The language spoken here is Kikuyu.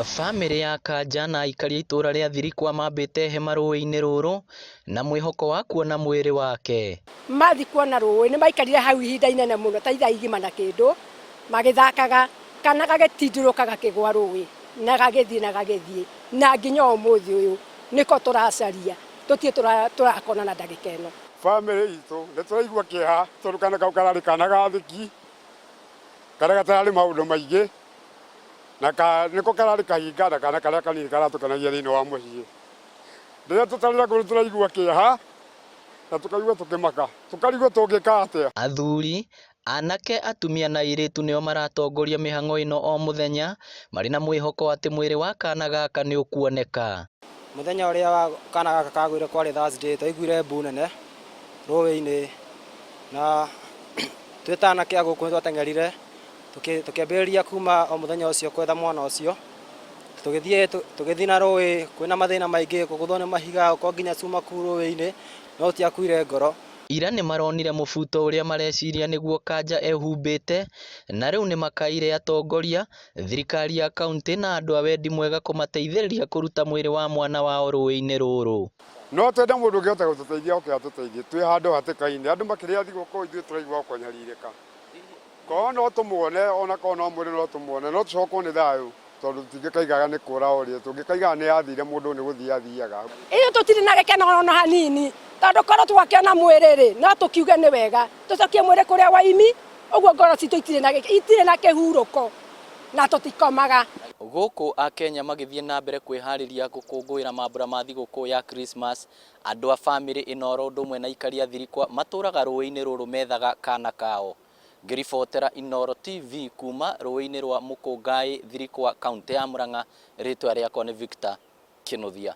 Bamĩrĩ ya Kanja na aikari a itũũra rĩa Thirikwa mambĩte hema rũĩ-inĩ rũrũ na mwĩhoko wa kuona mwĩrĩ wake. Mathiĩ kuona rũĩ nĩ maikarire hau ihinda inene mũno ta ithaa igima na kĩndũ magĩthakaga, kana gagĩtindũrũka gakĩgwa rũĩ na gagĩthiĩ na gagĩthiĩ na nginya ũmũthĩ ũyũ nĩko tũracaria tũtirĩ tũrakona na ndagĩka ĩno. Bamĩrĩ itũ nĩ tũraigua kĩeha tondũ kana kau kararĩ kana gathĩki, karĩa gatararĩ maũndũ maingĩ. Na ka, nĩko kararĩ kahinga na kana karĩa kanini karatũkenagia thĩinĩ wa mũciĩ. Rĩrĩa tũtarĩ nako nĩ tũraigua kĩeha na tũkaigua tũkĩmaka, tũkarigwo tũngĩka atĩa. Athuri, anake, atumia na airĩtu nĩo maratongoria mĩhang'o ĩno o mũthenya, marĩ na mwĩhoko atĩ mwĩrĩ wa kana gaka nĩ ũkuoneka. Mũthenya ũrĩa wa kana gaka kagũire kwarĩ Thursday, twaiguire mbu nene rũĩ-inĩ na twĩ ta anake a gũkũ nĩ twateng'erire Tũkĩambĩrĩria kuma o mũthenya ũcio kwetha mwana ũcio, tũgĩthiĩ tũgĩthiĩ na rũĩ kwĩna mathĩna maingĩ, kũgũthwo nĩ mahiga, gũkorwo nginya cuma kũu rũĩ-inĩ, no tũtiakuire ngoro. Ira nĩmaronire mũbuto ũrĩa mareciria nĩguo Kanja ehumbĩte na rĩu nĩmakaĩire atongoria, thirikari ya kauntĩ na andũ a wendi mwega kũmateithĩrĩria kũruta mwĩrĩ wa mwana wao rũĩ-inĩ rũrũ. No twende mũndũ ũngĩhota gũtũteithia oke atũteithie, twĩ handũ hatĩka-inĩ, andũ makĩrĩa thigũkũ ithuĩ tũraigua o kũnyarirĩka. Korwo no tũmuone, ona korwo no mwĩrĩ no tũmuone, no tũcokwo nĩ thayũ tondũ tũtingĩkaigaga nĩ kũra orire, tũngĩkaigaga nĩ athire mũndũ nĩ gũthiĩ athiaga. Ithuĩ tũtirĩ na gĩkeno ona hanini, tondũ korwo twakĩona mwĩrĩ-rĩ, no tũkiuge nĩ wega, tũcokie mwĩrĩ kũrĩa waimi, ũguo ngoro citũ itirĩ na itirĩ na kĩhurũko na tũtikomaga. Gũkũ Akenya magĩthiĩ na mbere kwĩharĩria gũkũngũĩra mambura ma thigũkũ ya Christmas, andũ a famĩlĩ ĩno oro ũndũ ũmwe na aikari a Thirikwa matũraga rũĩ-inĩ rũrũ methaga kana kao. Ngĩribotera Inooro TV kuma rũĩ-inĩ rwa Mũkũngaĩ, Thirikwa, kauntĩ ya Murang'a, rĩtwa rĩakwa nĩ Victor Kĩnuthia.